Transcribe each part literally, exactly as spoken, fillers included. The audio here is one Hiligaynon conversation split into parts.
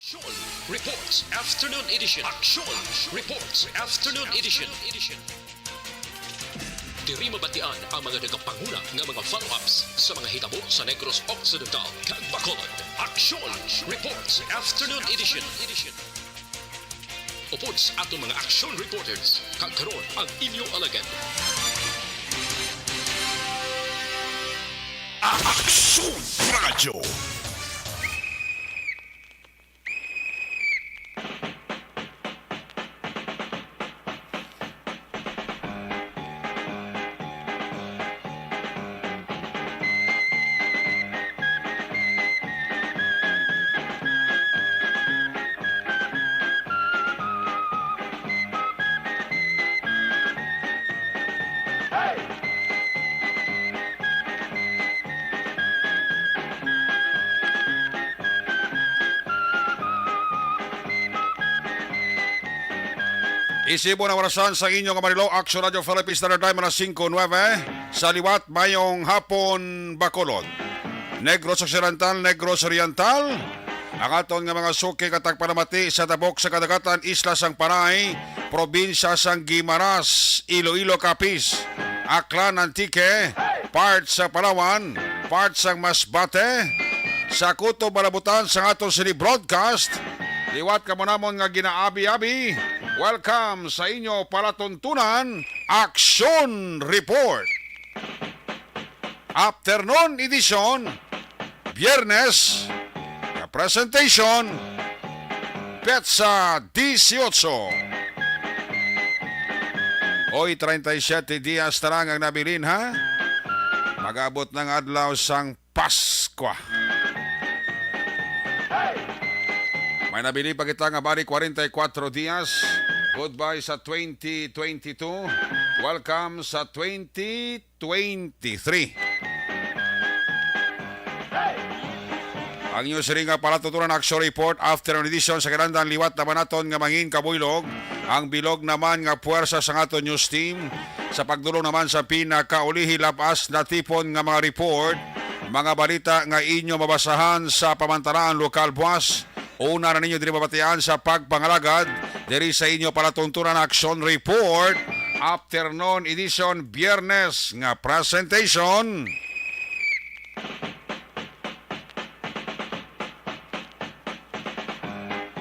Aksyon Reports Afternoon Edition. Aksyon Reports Afternoon Edition. Diri mabatian ang mga nagapanguna nga mga follow-ups sa mga hitabo sa Negros Occidental kag Bacolod. Aksyon Reports Afternoon Edition. Upod sa aton mga action reporters, kag karon ang inyo alagad. Aksyon Radyo. Isibon ang orasan sa inyo nga Marilao, Action Radio Philippines Standard Time, alas singko nuwebe. Sa liwat, mayong hapon, Bacolod, Negros Occidental, Negros Oriental, ang aton nga mga suki nga tagpalamati sa tabok sa kadagatan, isla sang Panay, probinsya sang Guimaras, Iloilo, Capiz, Aklan, Antique, part sa Palawan, part sang Masbate, sa kutob malabutan sang aton sini broadcast, liwat kamo namon nga ginaabi-abi, welcome sa inyo palatuntunan, Action Report. Afternoon Edition, Biyernes, nga presentation, petsa dieciocho. Oy, treinta y siete dias na lang ang nabilin, ha? Mag-abot ng adlaw sang Paskwa. May nabilin pa kita nga bali kwarenta y kuwatro dias. Goodbye sa twenty twenty-two. Welcome sa twenty twenty-three. Ang inyo sini nga palatuntunan, Action Report, Afternoon Edition, sa kinahanglan liwat naman naton nga mangin kabuylog ang bilog naman nga puwersa sa aton news team sa pagdulong naman sa pinakaulihi, lab-as natipon nga mga report, mga balita nga inyo mabasahan sa pamantalaan lokal buwas. Una na ninyo diri mabatian sa pagpangalagad diri sa inyo palatuntunan, Action Report, Afternoon Edition, Biyernes nga presentation.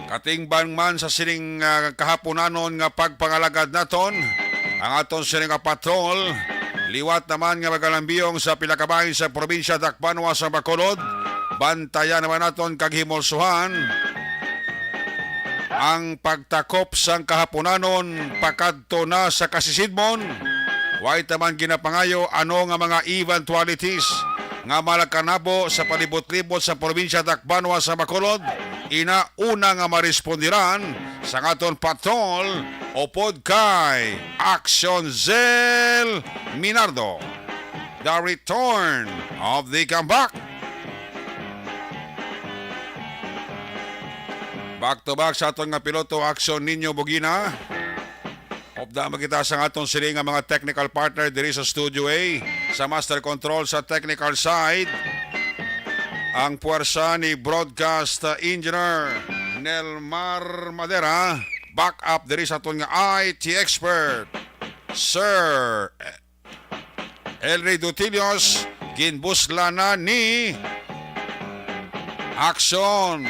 Katimbang man sa sining, ah, kahaponanon nga pagpangalagad naton, ang aton sining nga patrol, liwat naman nga magalambiyong sa pila ka bahin sa probinsya Dakbanwa sa Bacolod, bantayan naman naton kag himulsuhan ang pagtakop sang kahaponanon pakadto na sa kasisidmon. Way ta man ginapangayo ano nga mga eventualities nga malakanabo sa palibot-libot sa probinsya Dakbanwa sa Bacolod, ina una nga marespondiran sang aton patrol upod kay Action Zel Minardo. The Return of the Comeback. Back to back sa aton nga piloto, Action Nino Bugina. Upda man kita sa aton sini nga mga technical partner diri sa Studio A, sa master control sa technical side, ang puwersa ni broadcast engineer Nelmar Madera. Back up diri sa aton nga I T expert, Sir Elry Dutilios, ginbusla na ni Action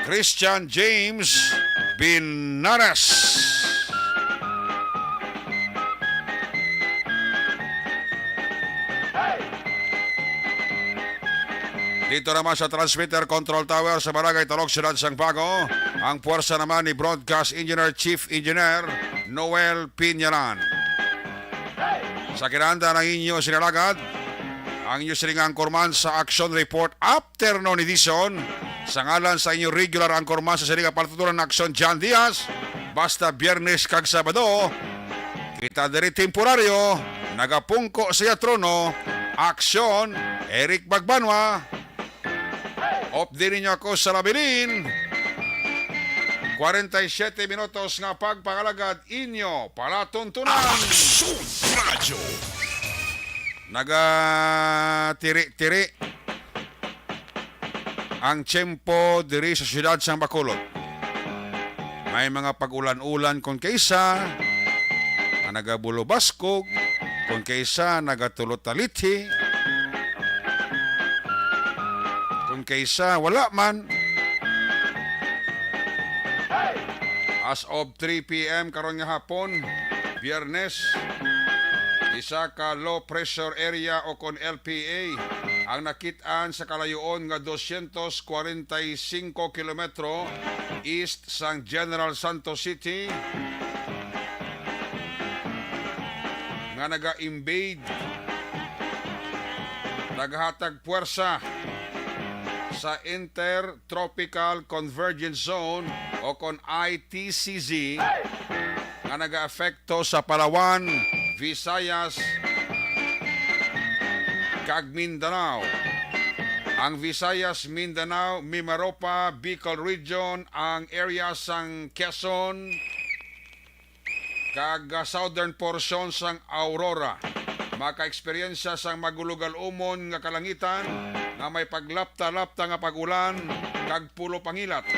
Christian James Binares. Dito naman sa transmitter control tower sa Barangay Talok, Siyudad sang Bago, ang puwersa naman ni Broadcast Engineer, Chief Engineer Noel Piñaran. Sa kinahanglan ang inyo sinalagad, ang inyo sining anchorman sa Action Report Afternoon Edition, sa ngalan sa inyo regular anchorman sa sining nga palatuntunan, Action John Diaz. Basta Biyernes kag Sabado, kita diri temporaryo nagapungko sa iya trono, Action Eric Bagbanwa. Updi ninyo ako sa labilin. Kwarenta y siyete minutos nga pagpangalagad inyo palatuntunan. Action Radyo. Nagatiri-tiri ang tiyempo diri sa siyudad sang Bacolod. May mga pag-ulan-ulan kon kaisa nga nagabulubaskog, kon kaisa nagatulot-talithi, kon kaisa wala man. As of three p m karon nga hapon, Biyernes, isa ka low pressure area o kon L P A ang nakit-an sa kalayoon nga dosyentos kwarenta y singko kilometro east sang General Santos City nga naga-invade, nagahatag puwersa sa Intertropical Convergence Zone o kon I T C Z nga nagaapekto sa Palawan, Visayas, kag Mindanao. Ang Visayas, Mindanao, Mimaropa, Bicol Region, ang area sang Quezon, kag, ah, southern portion sang Aurora. Maka-eksperyensya sang magulugal-umon nga kalangitan nga may paglapta-lapta nga pag-ulan kag pulo pangilat.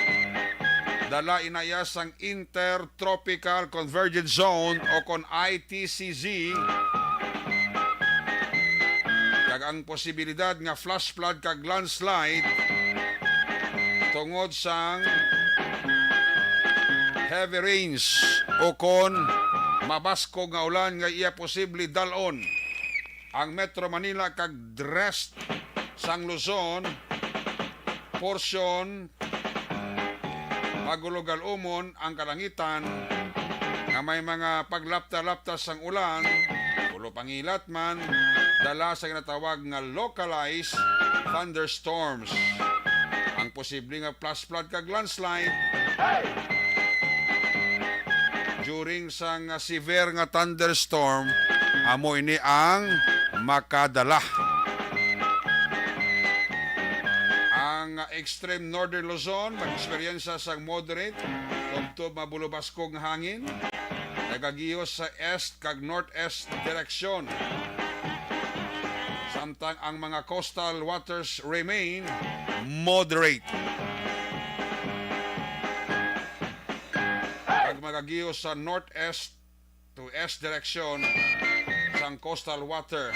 Dala ina iya sang Intertropical Convergence Zone o kon I T C Z, kag ang posibilidad nga flash flood kag landslide tungod sang heavy rains o kon mabaskog nga ulan nga iya posible dal-on ang Metro Manila kag rest sang Luzon, portion, magulugal-umon ang kalangitan nga may mga paglapta-lapta sang ulan, pulo pangilat man, dala sa ginatawag nga localized thunderstorms. Ang posible nga flash flood kag landslide during sang severe nga thunderstorm, amo ini ang makadala. Ang extreme northern Luzon mag-eksperyensya sang moderate tubtob mabulubaskog nga hangin, nagagihos sa east kag northeast direksyon. Samtang ang mga coastal waters remain moderate, kag magagihos sa northeast to east direksyon sang coastal water.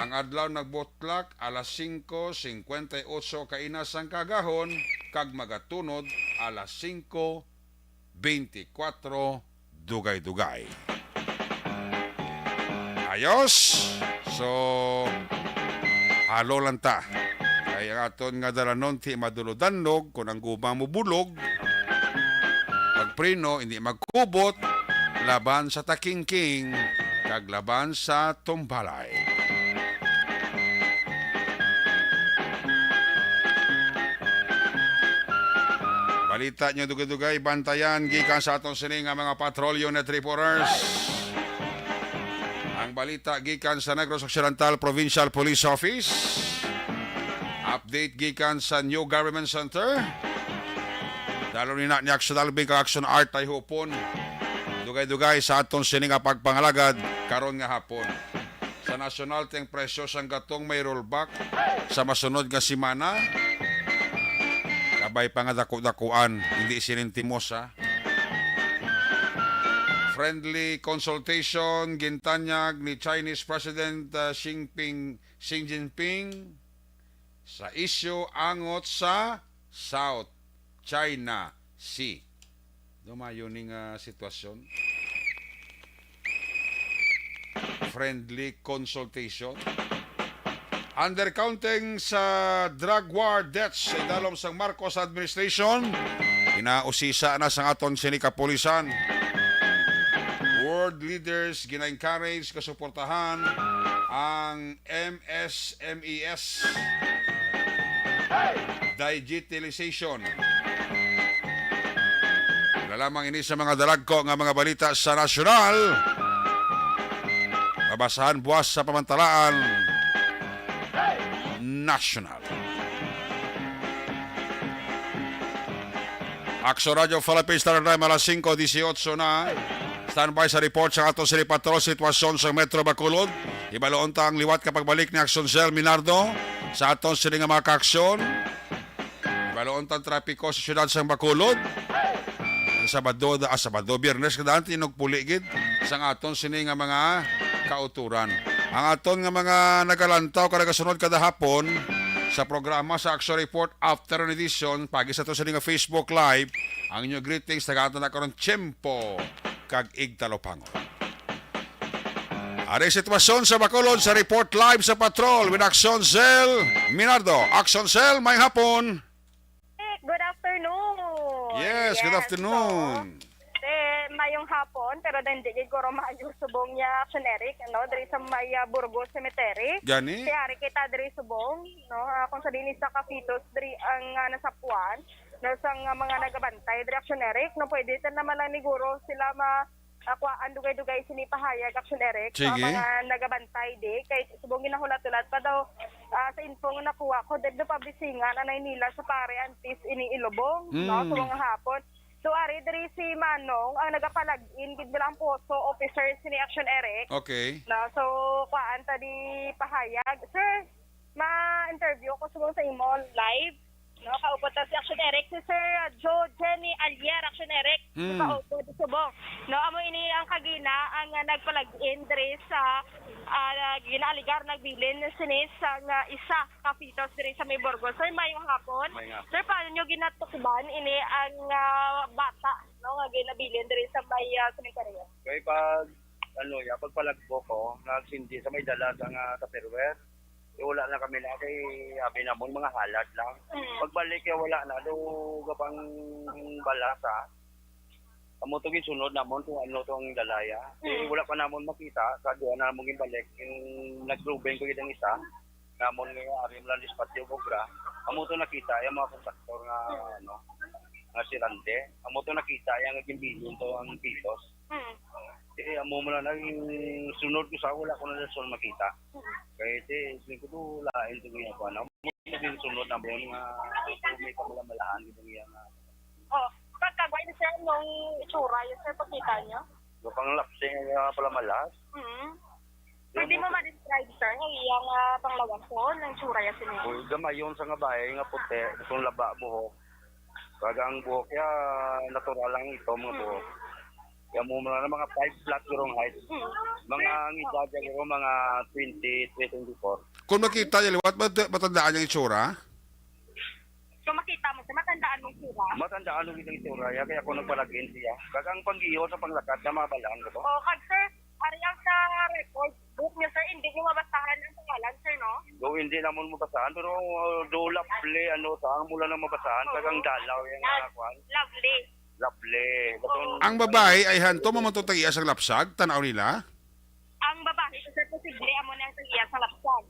Ang adlaw nagbutlak alas singko singkwenta y otso kaina sang kaagahon kag magatunod alas singko beintikwatro dugay-dugay. Ayos. So, halo lang ta. Kay ang aton nga dalanon ti madulo-danlog, kung ang guma mo bulog, pagpreno, hindi magkubot, laban sa takingking, kag laban sa tumbalay. Balita nyo dugay-dugay, bantayan gikan sa aton sini nga mga patrol unit reporters. Ang balita gikan sa Negros Occidental Provincial Police Office. Update gikan sa New Government Center. Dalo ni na ni Action Alvin kag Action Art ay hupon. Dugay-dugay sa aton sini nga pagpangalagad karon nga hapon. Sa nasyonal, ti ang presyo sang gatong may rollback sa masunod nga semana. Kabay pa nga dako-dakuan, hindi sinintimos, ha. Friendly consultation gintanyag ni Chinese President, uh, Xi Jinping, Xi Jinping sa isyu angot sa South China Sea. Dumayo ni nga sitwasyon. Friendly consultation. Undercounting sa drug war deaths sa idalom sang Marcos administration, ginausisa na sang aton sini kapulisan. World leaders gina-encourage nga suportahan ang M S M E S digitalization. Wala lamang ini sa mga dalagko nga mga balita sa nasyonal. Mabasahan buwas sa Pamantalaan Nasyonal. Action Radio Philippines Standard Time, alas singko disiotso na. Standby sa report sa aton sini patrol sitwasyon sa Metro Bacolod. Ibaloon ta ang liwat ka pagbalik ni Action Cell Minardo sa aton sini nga mga kaaksyon. Ibaloon ta ang trapiko sa siyudad sa Bacolod. Sabado, ah, Sabado, Biyernes, kadaan tinugpuli gid sang aton sini nga mga kauturan. Ang aton nga mga nagalantaw ka nagasunod kada hapon sa programa sa Action Report Afternoon Edition, pagi sa aton sini nga Facebook Live, ang inyo greetings, tagaan ta na karon tiyempo kag igtalopangon. Ari sitwasyon sa Bacolod sa report live sa patrol with Action Cell Minardo. Action Cell, may hapon. Good afternoon. Yes, good afternoon. So, eh, mayong hapon, pero hindi gid ko mayo subong niya Action Eric, ano, diri sa may ah, Burgos Cemetery. Gani? Si Ari kita diri subong, no, ah, kung sa dinis sa Kapitos, diri ang ah, nasapuan, no, sa nga mga nagabantay, diri Action Eric, no, pwede ta naman lang niguro sila ma ah, kuwaan dugay-dugay sini pahayag Action Eric sa Sige. mga nagabantay di kay subong ginahulat-hulat pa daw ah, sa info nga nakuha ko dito pa bisingan anay nila sa pare antis ini ilubong no Mm. sa mga hapon. So ari diri si Manong ang nagapalag-in gid bilang poso officer sini Action Eric. Okay. No, so kuwaan ta di pahayag. Sir, ma-interview ko subong sa imo live. No, kaupod ta si Action Eric, si Sir Joe Jenny Alier, Action Eric. Hmm. Kaupod subong. No, amo ini ang kagina ang ah, nagpalag-in diri sa ah, ginaaligar nagbilin sini sa nga isa ka fetus diri sa may Burgos. Sir, mayong hapon. May nga. Sir, paano nyo ginatukban ini ang ah, bata no nga ginabilin diri sa may ah, sementeryo? Kay pag ano ya, pagpalagbo ko, nagsindi sa may dala sa nga Tupperware. Eh, wala na kami na kay abi namon mga halad lang. Mm. Pagbalik ya wala na do gabang balasa. Amo to ginsunod namon kung ano to ang dalaya. Eh, Mm. wala pa namon makita, sa duha na namon ginbalik. Yung nagrubing ko gid ang isa, namon nga ari mo lang dispatch yung obra. Amo to nakita yung mga kontraktor nga ano, nga si Rande. Amo to nakita yung ginbilin to ang pitos. Mm. Eh, amo mo lang naging sunod ko sa wala ko na sa makita. Kaya ito, eh, sabi ko to, lain to niya ko ano. Amo to yung sunod na mo nga may pamalamalahan dito niya nga. Oh, pagkagway ni sir nung itsura, yung sir pagkita nyo? Yung panglapsing nga pala malas. Mm. Pwede mo ma-describe, sir, ang iyang ah, panglawas ko, ng itsura niya sini? Uy, gamayon sa nga bahay nga puti, itong laba buhok. Kag ang buhok ya natural lang ito mga buhok. Kaya mo na mga five flat gurong height. Mm. Mga ang edad ya guro mga twenty-three, twenty-four. Kung makita niya liwat, mat- matandaan niya itsura? So makita mo, sir, matandaan mo sila? Matandaan mo itong itsura ya, kaya ako nagpalagin siya. Kag ang panggiho sa panglakat na mga balaan ko to. Oh, kag sir, ari ang sa record book niya, sir, hindi niyo mabasahan ang pangalan, sir, no? Do hindi namon mabasahan, pero uh, do lovely, ano, sa ang mula na mabasahan, kag ang dalaw yung uh, kwan, Lovely. lovely. Katong- Ang babae ay hanto mamatutag iya sang lapsag, tanaw nila. Ang babae, sir, posible amo na ang iya sa lapsag.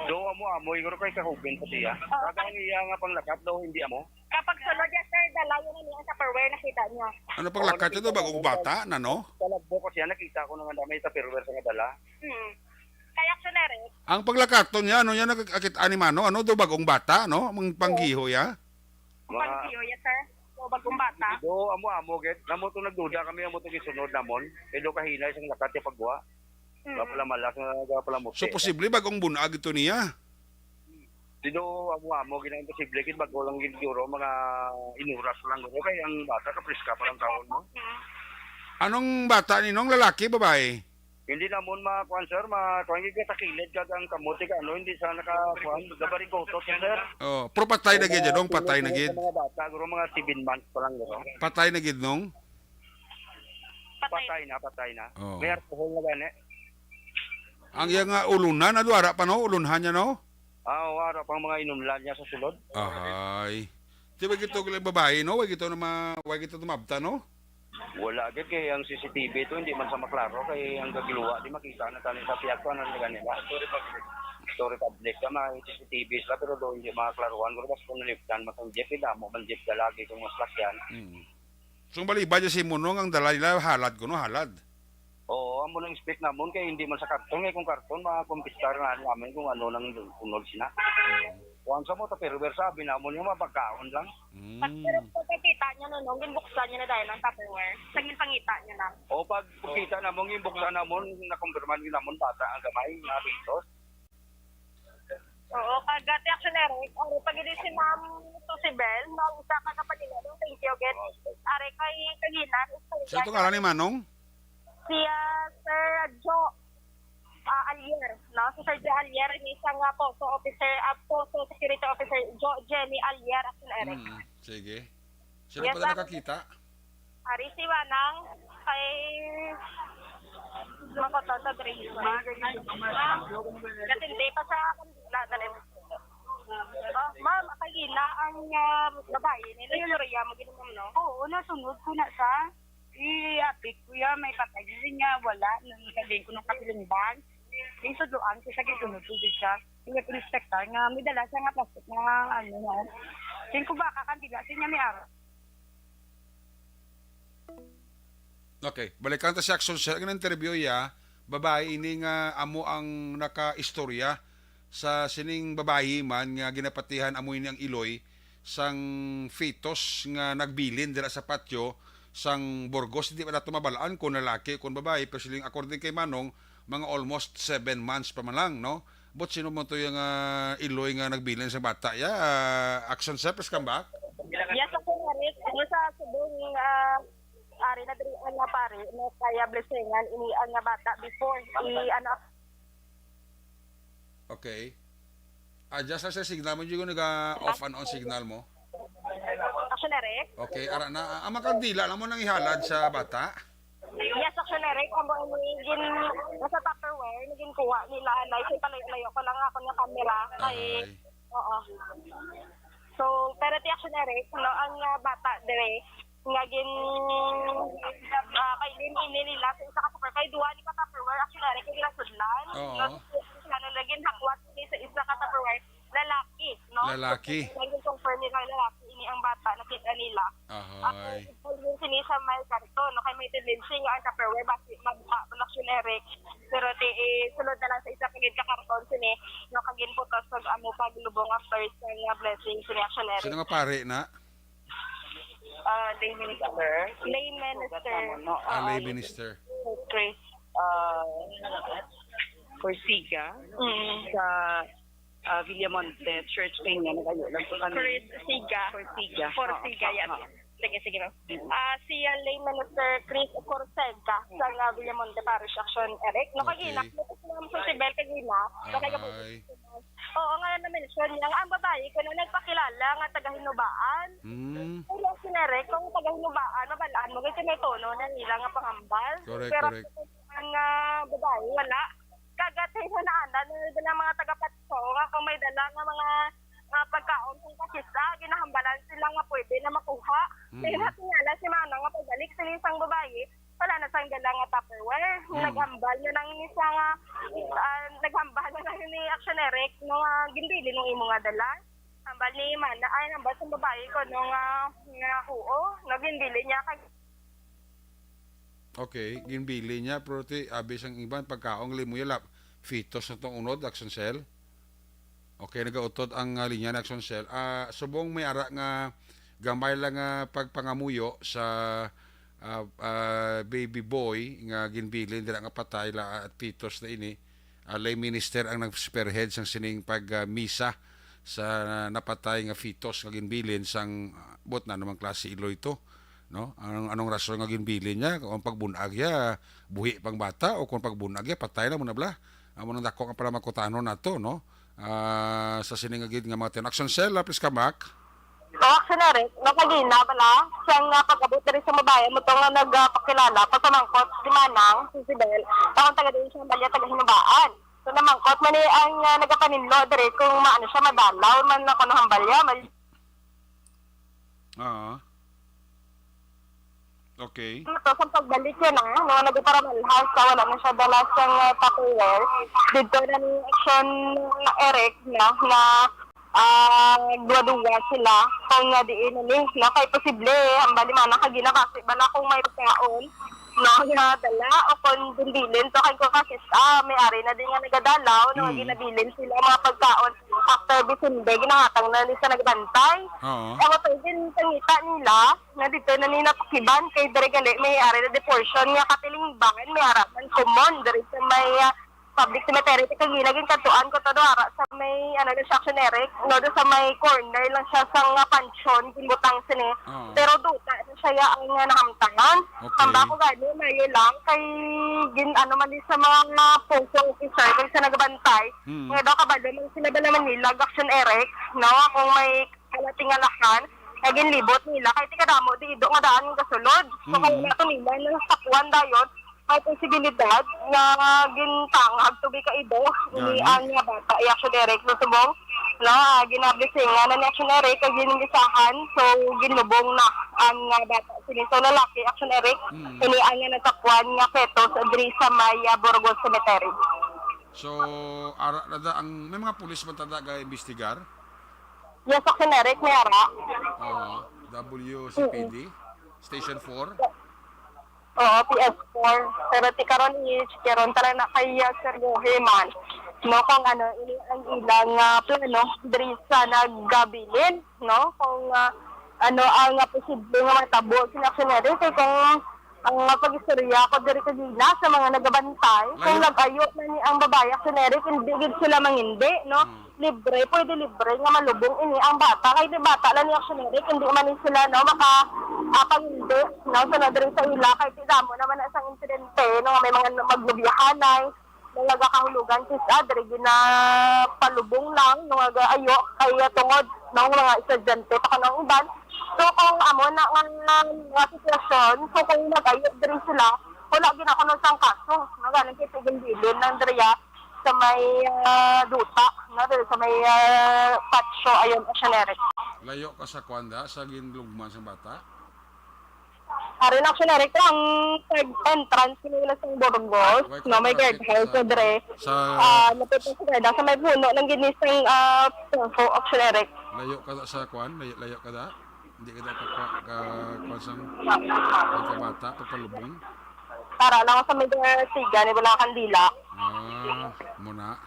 Do amo-amo, siguro kay kahubin pa siya. Kag ang iya nga panglakat do hindi amo. Kapag sulod niya, sir, dalaw yun ang iyang Tupperware, nakita niyo. Ano panglakat ito? Bagong bata na, no? Sa lagbo ko siya, nakita ko naman na may Tupperware sa nga dala. Hmm. Kaya, sir, Eric, Ang paglakaton niya, ano niya, nagkakit animano, ano do bagong bata, no? Ang panggiho ya? ang panggiho niya, sir. So, bagong bata. Do amo-amo gid. Namo to nagduda kami amo to gisunod namon. Kay do kahinay sang lakat yung pagbuha. Hmm. Gapala malas nga gapala muti. So, posible bagong bunag ito niya. Di do amo-amo gid ang posible gid bago lang gid siguro mga inuras lang guro kay ang bata kapriska pa lang taon mo. Hmm. Anong bata ninong, lalaki, babae? Hindi namon makuan sir, makuan gid sa kilid kag ang kamot ka ano hindi sa naka kuan gabarigotot sir. Oh, pero patay na gid, dong, patay na gid. Mga bata guro mga seven months pa lang guro. Patay na gid, nong. Patay. Patay na, patay na. Oh. May alcohol na gani. Ang iya nga ulunan, ano, ara pa, no? Ulunhan niya, no? Ah, wala pang mga inunlan niya sa sulod. Ahay. Di ba gito ang babae, no? Way gito na ma-, way gito tumabta, no? Wala gid kay ang C C T V to hindi man sa maklaro kay ang gagiluwa di makita na tani sa piyag ko ano na ganila. Story public. Story public ka mga C C T V sila pero doon hindi makaklaruhan ko basta kung nalipdan mas ang jeep damo man jeep ka lagi kung mas lakyan. Mm. So, ang baliban niya si Munong, ang dala nila, halad ko, no? Halad. Oo, amo nang expect namon kay hindi man sa karton kay kung karton makakumpistar nga namin kung ano nang unod sina. Kuwan sa mo, Tupperware, sabi namon yung mga pagkaon lang. Mm. Pero pagkakita niya, no, no, ginbuksan niya na dahil ang Tupperware. Sa ginpangita niya na. O, pag kita namon, ginbuksan namon, nakumpirman namon bata ang gamay, nga pitos. Oo, kag, ah, ti Action Eric, ari pa gid si Ma'am Susibel, no, isa ka kapanila, no, thank you, gid. Ari kay kagina, Sa ito ngalan ni Manong? Si, ah, Sir Joe, ah, Alier, no? Si Sir Joe Alier, ni isang, ah, POSO officer, ah, POSO security officer, Jo-, Jenny Alier, Action Eric. Mm, sige. Sino Yes, pa na sir. nakakita? Ari si Manang kay Makoto sa Grace. Katindi pa sa kandila, dali. Oh, ma'am, kagina ang, ah, babae ni Victoria, maginom, no? Oo, nasunod ko na sa i-apit ko ya, may patay na rin niya, wala. Nung sabihin ko nung kapiling bag, yung sudloan ko sa gisunod ko din siya. Yung inspector nga, may dala siya nga plastic na ano na. Sing ko baka kandila, sing niya may araw. Okay, balikan ta si Action Sir. Ang interview ya, babae ini nga amo ang nakaistorya sa sining babayi man nga ginapatihan amo ini ang iloy sang fetus nga nagbilin dira sa patio sang Burgos. Hindi pa nato mabalaan kung lalaki o kung babae, pero siling according kay Manong, mga almost seven months pa man lang, no? But sino mo to yung, ah, iloy nga nagbilin sa bata? Ya, ah, Action Sir, please come back. Yes, ako nga rin. Ano sa subong, ah, ari na diri ang nga pare, no, kaya blessingan ini ang nga bata before i ano. Okay. Adjust sa signal mo, Jigo, naga off and on signal mo. Action Eric? Okay, ara na. Ang makandila lang mo nang ihalad sa bata? Yes, Action Eric. Ang buhay ni gin, nasa Tupperware, na ginkuha nila, anay, si palayo-layo ko lang ako nga camera. Kay, Ay. Oo. So, pero ti Action Eric, no, ang, ah, bata dire, nga gin, ah, kay din ini nila sa isa ka Tupperware. Kay duwa ni ka Tupperware, Action Eric, yung ginasudlan. Oo. No, ano lagi, hakwat ni sa isa ka Tupperware, lalaki, no? Lalaki. So, naging confirm nila lalaki, ini ang bata, nakita nila. Ahay. Ako, sini sa may karton, no? Kay may tendency nga ang Tupperware, basi, magha, Action Eric. Pero ti, eh, sulod na lang sa isa ka gid ka karton, sini, no? Kagin putos, pag amo, paglubong after sa nga blessing, sini, Action Eric. Sino nga pare na? Ah, lay minister. Lay minister. Ah, lay minister. Okay. Ah, Corsica, Mm. sa, ah, Villamonte Church kay nga nagayo lang po kami. Corsica. Corsica. Corsica, Oo, yes. oo. Sige, sige, ma'am. Mm. Ah, si, ah, lay minister Chris Corsica sa, ah, Villamonte Parish, Action Eric. No, Okay. kagina, Ma'am Susibel, kagina, Ahay. Oo, nga na-mention niya nga ang babayi kuno nagpakilala nga taga Hinubaan. Mm. Pero ang sinere, kung taga Hinubaan, mabalaan mo, kasi may tono na nila nga panghambal. Correct, Pero correct. ang, ah, babayi, wala. Kagati na naanan na mga taga-Patso nga kung may dala nga mga, ah, pagkaon kung pakita, ginahambalan sila nga pwede na makuha. Mm. Kaya natingala si Manang nga pagbalik sa isang babayi, wala na sang dala nga Tupperware. Hmm. Naghambal na lang ni siya nga, ah, naghambal na lang ni Action Eric, no, nga ginbilin ang imo nga dala. Hambal ni Mana, ay, hambal sa babayi ko, no, nga, nga huo, no, ginbilin niya kag Okay, ginbilin niya, pero ti, abi sang iban, pagkaon, limoy, lap, fetus na tong unod, Action Cell. Okay, nagautod ang, ah, linya ni Action Cell. Ah, subong may ara nga gamay lang nga pagpangamuyo sa, ah, ah, baby boy nga ginbilin dira nga patay la at fetus na ini. Ah, lay minister ang nag-spearhead sang sining pag, ah, misa sa napatay nga fetus nga ginbilin sang, ah, buot na namang klase iloy to, no? Anong, anong rason nga ginbilin niya? Kung pagbunag niya, buhi pang bata, o kung pagbunag niya, patay na mo na bala? Amo nang dako nga pala makutanon nato, no? Ah, sa sini nga gid nga mga tiyan. Action Cell, ah, please come back. O, Action Eric, nakagina bala, siyang, ah, pag-abot diri sa mabaya mo to nga nagpakilala, pagpamangkot si Manang, si Sibel, taon taga din siya, balya taga Hinubaan. So, namangkot man ni ang, ah, nagapaninlo diri kung maano siya, madalaw man ako ng hambalya, mal- Oo. Okay. Ito, sa pagbalik niya na, no, nagparamalhas ka, wala na siya dala siyang, ah, Tupperware. Dito na ni Action Eric na, na, ah, duwa-duwa sila. Kung nga diin na ni, na kay posible, ang balimana ka ginabasi, bala kung may pagkaon. no, nga dala o kon ginbilin. So, kay ko kasi, ah, may ari na din nga nagadalaw, no, Mm. ginabilin sila mga pagkaon. After Bisinde, ginahatag na ni sa nagbantay. Oo. Ang hotel din, pangita nila, na dito na ni napakiban kay diri gali, may ari na di portion nga katilingban, may ara man common, diri sa may, ah, public cemetery. Kay kagina, ginkantuan ko to, do, ara sa may, ano, na siya, Action Eric, no, do sa may corner lang siya sa nga pansyon, ginbutang sini. Oo. Pero duta na siya ya ang, ah, nahamtangan. Okay. Tamba ko gani, mayo lang, kay gin-, ano man din sa mga POGO officer, kay sa nagbantay, Mm. nga daw kabalo man sila ba naman nila, Action Eric, no? Kung may kalatingalahan, nga ginlibot nila, kay tikadamo di ido nga daan nga gasulod. So, kung Mm. nato nila nang sakwan dayon, may posibilidad nga gintangag to be kaido, ini Gani. ang nga bata, i-Action Eric. So, subong, no, ah, ginablisingan na ni Action Eric, kay ginbisahan, so, ginlubong na ang nga bata. Sini, so, lalaki, Action Eric, Mm. ini ang nga natakwan nga fetus diri sa may, ah, Burgos Cemetery. So, ara na da ang, may mga pulis man tada ga-imbestigar? Yes, Action Eric, may ara. Oo, W C P D, Mm-mm. Station four. Oo, P S four. Pero ti karon, i-check karon tala na kay, ah, Sir Gohe man, no, kung ano ini ang ilang, ah, plano diri sa nagabilin, no, kung, ah, ano ang, ah, posible nga matabo sa Action Eric, kay kung ang, ah, pag-istorya ko diri kagina sa mga nagabantay, kung Layo. nag-ayo na ni ang babayi, Action Eric, hindi gid sila mangindi, no? Hmm. Libre, pwede libre nga malubong ini ang bata. Kay di bata lang ni Action Eric, hindi man ni sila, no, maka, ah, pangindi, no, sa diri sa ila, kay ti damo naman na isang insidente, no, nga may mga maglubiyahanay, may nagakahulugan sis, ah, diri ginapalubong lang, no, nga ayo, kay, ah, tungod, no, mga estudyante pa kanang iban. So, kung amo na nga, nga sitwasyon, so, kung nag-ayo diri sila, wala ginakuno sang kaso, no, galing kay tigong bilin lang diri, ah, sa may, ah, duta, no, diri sa may, ah, patio, ayon, Action Eric. Layo ka sa kwanda, sa ginlugman sa bata? Ari na, Action Eric, ang pag-entrance nila sa Burgos, Why no, may ka guard traffic house sa, na dre. sa Ah, napita sa guard, sa may puno ng ginisang, ah, Action Eric. Layo ka sa kwan? Layo, layo ka da? Hindi ka da ka, ka, ka, kwan sang pagkabata, pagkalubong? Para lang sa may siga ni Bulacan Dila. Ah, muna.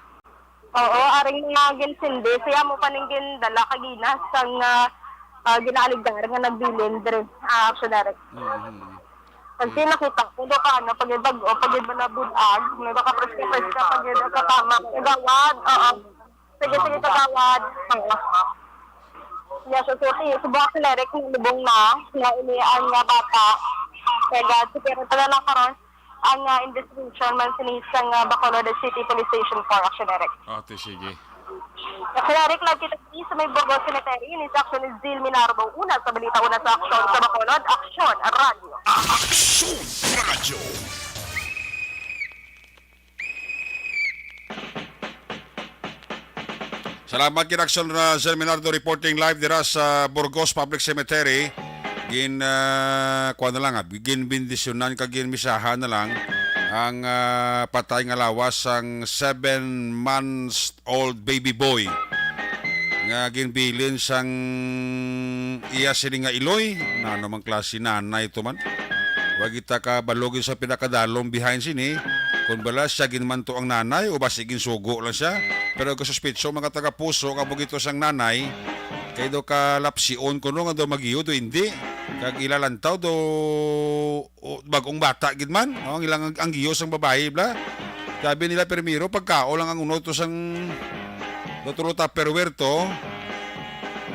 Oo, aring mga ginsindi. Siya mo pa ning gindala kagina sang, ah, ah, ginaaligdar nga nagbilin diri, ah, Action Eric. Mm-hmm. Kasi nakita ko do ka, ano, pag bag-o, pag ba na bulag, may baka preska-preska, pag ka tama. Kagawad, oo. Sige, sige, kagawad. Oo. Yes, so, so, sige, subong Action Eric, nalubong na, na ini ang nga bata. Kaya, sige, tala lang karon. Ang, ah, investigation man sini sa, ah, Bacolod City Police Station four, Action Eric. Ate, sige. Action Eric, live kita diri sa may Burgos Cemetery. Ini sa Action is Zil Minardo. Una sa balita, una sa aksyon sa Bacolod, Action Radyo. Action Radyo. Salamat gid, Action, uh, Sir Minardo, reporting live dira sa Burgos Public Cemetery. Gin, uh, kuwan na lang, ah, ginbendisyonan kag ginmisahan na lang ang, uh, patay nga lawas sang seven months old baby boy nga ginbilin sang iya sini nga iloy. Nano mang klase nanay to man? Wa kita kabalo gid sa pinakadalom behind sini, kon bala siya ginmanto ang nanay o basi ginsugo lang siya. Pero ang kasuspetso, mga taga-Poso, nga bugito sang nanay, kay daw kalapsion kuno nga daw magiyo do hindi. Kag ilalantaw do, o, bag-ong bata gid man, no? Ang ilang ang, ang giyo sang babayi, bla. Sabi nila, primero, pagkaon lang ang uno to sang, do tulo Tupperware to.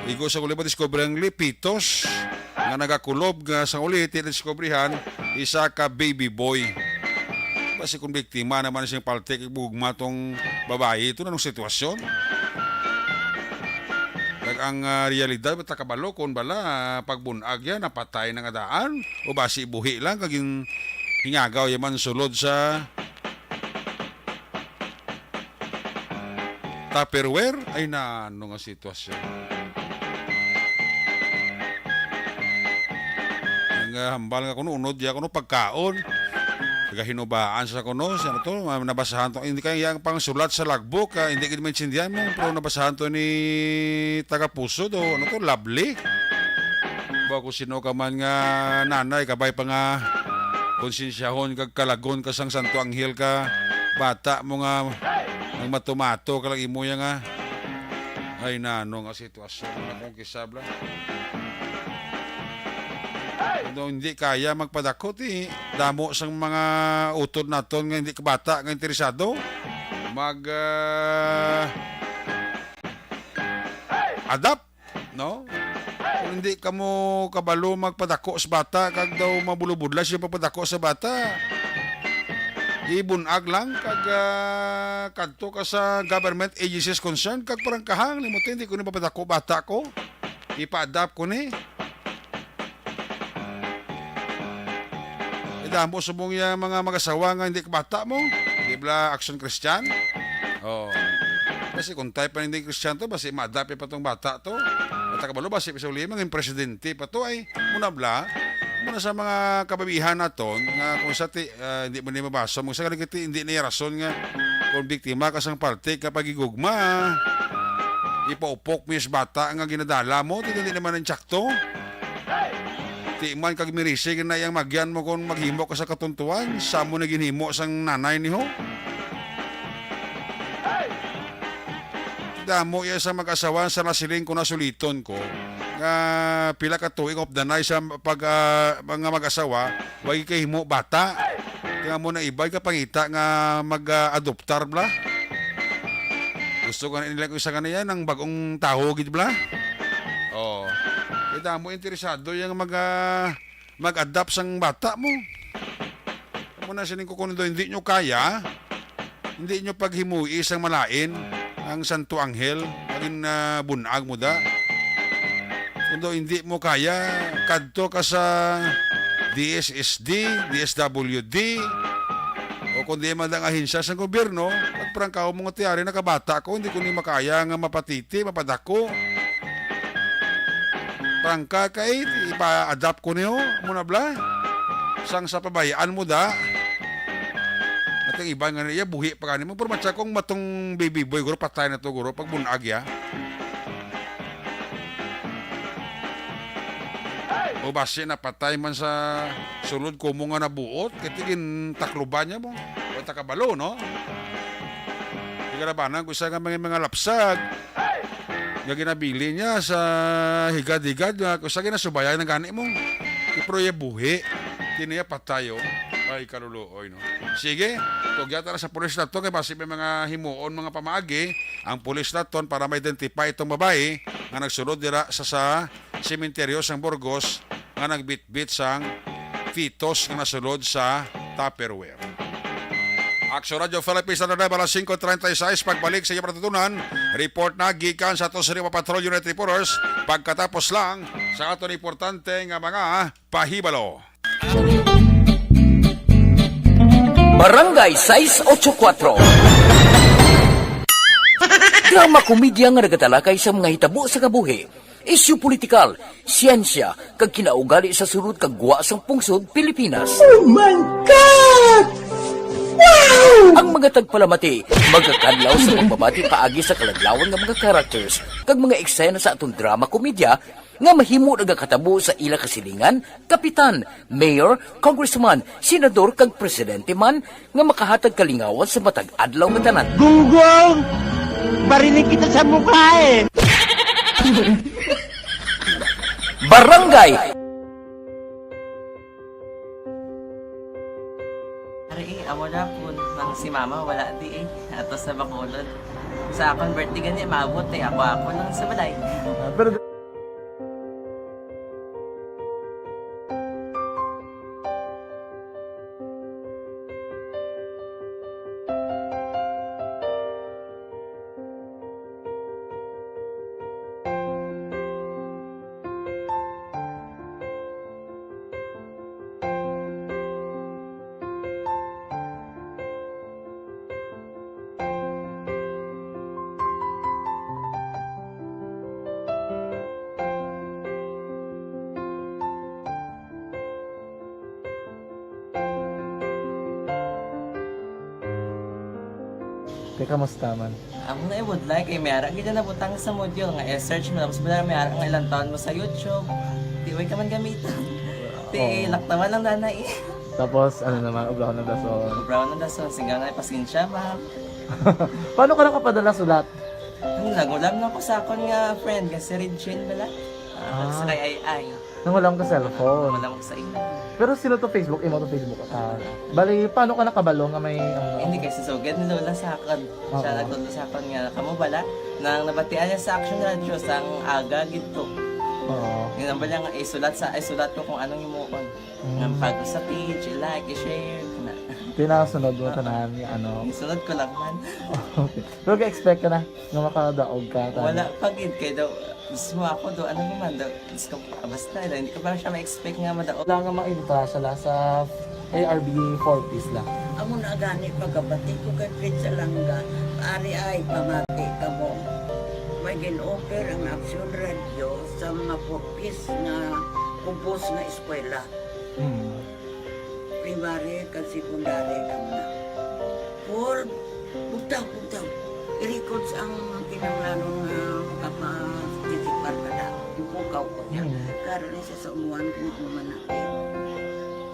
Igo sa uli, madiskubre ang lipitos nga nagakulob nga sang uli, ti nadiskubrihan, isa ka baby boy. Basi kung biktima naman sing paltik, gugma tong babayi, ito na nung sitwasyon. Kag ang, ah, realidad, bata kabalo, kung bala, ah, pagbunag yan, napatay na nga daan, o basi buhi lang, kag yung hingagaw yaman sulod sa Tupperware? Ay, na, ano nga sitwasyon? Ang, ah, hambal nga kuno, unod ya kuno, pagkaon. Nagahinubaan sa kuno, sa ano to, ah, nabasahan to. Hindi kaya yang pangsulat sa logbook, ah, hindi gid maintindihan mo, pero nabasahan to ni taga Puso do, ano to, Lovely. Ba kung sino ka man nga nanay, kabay pa nga konsensyahon kag kalagon ka sang Santo Anghel ka bata mo nga nagmatumato ka lang imo ya nga. Ay, nano nga sitwasyon mo, kisab la. Kung hindi kaya magpadako, ti damo sang mga utod naton nga hindi kabata nga interesado mag, ah, adapt, no? Kung hindi kamo kabalo magpadako sa bata, kag daw mabulubudla siya pagpadako sa bata, ibunag lang kag, ah, kadto ka sa government agencies concerned kag parang kahang, limot, hindi ko ni mapadako bata ko. Ipa-adapt ko ni. Idamo subong ya mga mag-asawa nga hindi kabata mo. Di bala Action Christian? Oh. Kasi kung type pa hindi Christian to, basi ma-adapt pa tong bata to. At kabalo, basi sa uli, mga presidente pa to ay muna bla. Muna sa mga kababihan naton nga kung sa ti, ah, hindi mo ni mabasa, mo sa galing hindi na rason nga kung biktima ka sang parte ka pagigugma, ipaupok mo yung bata nga ginadala mo, ti hindi naman ang tsakto. Ti man kag mirisi na yang magyan mo kung maghimo ka sa katuntuan, sa mo na ginhimo sang nanay niho. Damo iya sa mag-asawa sa nasiling ko na suliton ko nga pila ka tuig of the night sa pag, ah, mga mag-asawa, wag kay himo bata. Kaya mo na iba ka pangita nga mag-adoptar bla. Gusto ka na nila ko isa ka na yan, ang bagong taho gid bla. Oh. Kaya damo interesado yung mag, ah, mag-adapt sang bata mo. Mo na sining ko kung hindi nyo kaya, hindi nyo paghimui sang malain ang Santo Anghel, magin, ah, bunag mo da. Kung daw hindi mo kaya, kadto ka sa D S S D, D S W D, o kung di man ang ahensya sa gobyerno, magprangkaw mo nga tiyari nakabata ko, hindi ko ni makaya nga mapatiti, mapadako. Prangka kay ipa-adapt ko niyo, mo na bla. Sang sa pabayaan mo da. At ang iba nga niya, buhi pa gani mo. Pero matsa kong matong baby boy, guro, patay na to, guro, pag bunag ya. O basi napatay man sa sulod ko mo nga nabuot, kay tigin takluban niya mo. O takabalo, no? Di ka nabanan kung isa nga mga, mga lapsag nga ginabili niya sa higad-higad nga kung sa ginasubayan na gani mo. Pero iya buhi, kini iya patay, oh. Ay, kaluluoy, no? Sige, tugya ta na sa pulis na to, kay basi may mga himuon, mga pamaagi, ang pulis naton para ma-identify itong babae nga nagsulod dira sa, sa sementeryo sang Burgos nga nagbitbit sang fetus nga nasulod sa Tupperware. Action Radio Philippines, Saturday, alas singko treinta y seis. Pagbalik sa iyong patutunan, report na gikan sa aton sa Lima Patrol Unit Reporters. Pagkatapos lang sa aton importante nga mga pahibalo. Barangay sais ocho kuatro. Drama komedya nga nagatalakay sa mga hitabo sa kabuhi, isyu politikal, siyensya, kag kinaugali sa sulod kag gwa sang pungsod Pilipinas. Oh my God! Wow! Ang mga tagpalamati magakadlaw sa pagbabati paagi sa kaladlawan nga mga characters kag mga eksena sa aton drama komedya nga mahimo nagakatabo sa ila kasilingan, kapitan, mayor, congressman, senador, kag presidente man nga makahatag kalingawan sa matag adlaw nga tanan. Gunggong! Barinig kita sa mukha eh! Barangay Ari, eh, amo na po nang si mama wala di eh. Ato sa Bacolod. Sa akong birthday gani, maabot eh. Ako-ako lang sa balay. Ah, pero Te, kamusta man? Amo na ibudlay kay may ara gid na butang sa module nga i-search mo, tapos wala may ara nga ilang taon mo sa YouTube. Di way ka man gamiton. Ti, oo, laktawan lang dana eh. Tapos, ano naman, obrahon ng dason. Obrahon ng dason, singganan, pasensya, ma'am. Paano ka nakapadala sulat? Ano, nangulam na ko sa akon nga friend, nga si Regine bala. Ah, ah, sa kay Ay Ay. Nangulam ka cellphone? Nangulam ko sa imo. Pero sino to Facebook? Imo to Facebook? Ah, bali, paano ka nakabalo nga may, ano? Hindi, kay si Sugad ni Lola sa akon. Oo. Siya nagtudlo sa akon nga, kamo bala, nang nabatian niya sa Action Radio, sang aga gid to. Oo. Yun ang bala nga, isulat sa, isulat ko kung anong imuon. Mm. Nga pag sa page, i-like, i-share, na. Pinasunod mo tanan nga ano. Isunod ko lang man. Okay. Pero ga-expect ka na nga makadaog ka, tanan? Wala pa gid, kay daw, mismo ako do, ano naman daw, Diyos ko, basta, hindi ko pa siya ma-expect nga madaog. Wala nga mainta siya la sa A R B four Ps la. Amo na gani pagkabati ko kay Fred Salanga, ari ay pamati kamo. May gin-offer ang Action Radio sa mga four Ps nga ubos nga eskwela. Mm. Primary kag secondary kamo na. Paul, bugtaw, bugtaw. I-records ang kinahanglanon nga makaparticipar ka na. Ipukaw ko niya. Mm. Karon ni siya sa umuan kung ano man na.